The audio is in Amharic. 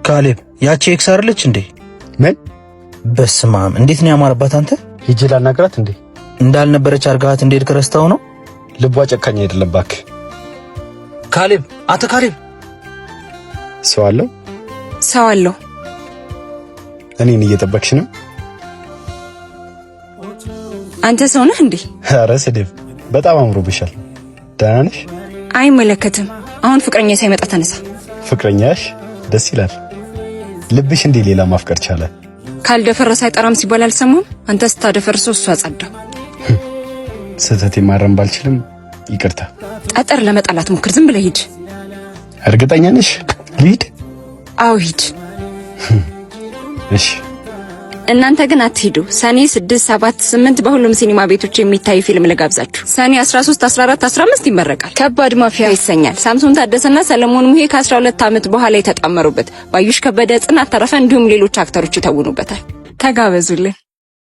ካሌብ፣ ያቺ ex አይደለች እንዴ? ምን? በስማም፣ እንዴት ነው ያማረባት! አንተ። ሂጅ ላናግራት እንዴ? እንዳልነበረች አርጋሃት እንዴት ረስተው ነው? ልቧ ጨካኝ አይደለም እባክህ። ካሌብ፣ አንተ ካሌብ። ሰው አለው። ሰው አለው። እኔን እየጠበቅሽ ነው? አንተ ሰው ነህ እንዴ? ኧረ ስድብ! በጣም አምሮብሻል። ደህና ነሽ? አይመለከትም። አሁን ፍቅረኛ ሳይመጣ ተነሳ። ፍቅረኛሽ ደስ ይላል። ልብሽ እንዴ ሌላ ማፍቀር ቻለ? ካልደፈረሰ አይጠራም ሲባል አልሰማም? አንተ ስታደፈርሰው እሱ አጸዳው። ስህተት ማረም ባልችልም ይቅርታ። ጠጠር ለመጣል አትሞክር። ዝም ብለህ ሂድ። እርግጠኛ ነሽ? ልሂድ? አዎ ሂድ። እሺ። እናንተ ግን አትሂዱ። ሰኔ 6፣ 7፣ 8 በሁሉም ሲኒማ ቤቶች የሚታይ ፊልም ልጋብዛችሁ። ሰኔ 13፣ 14፣ 15 ይመረቃል። ከባድ ማፊያ ይሰኛል። ሳምሶን ታደሰና ሰለሞን ሙሄ ከ12 ዓመት በኋላ የተጣመሩበት፣ ባዩሽ ከበደ፣ ጽናት ተረፈ እንዲሁም ሌሎች actor ኦች ይተውኑበታል። ተጋበዙልን።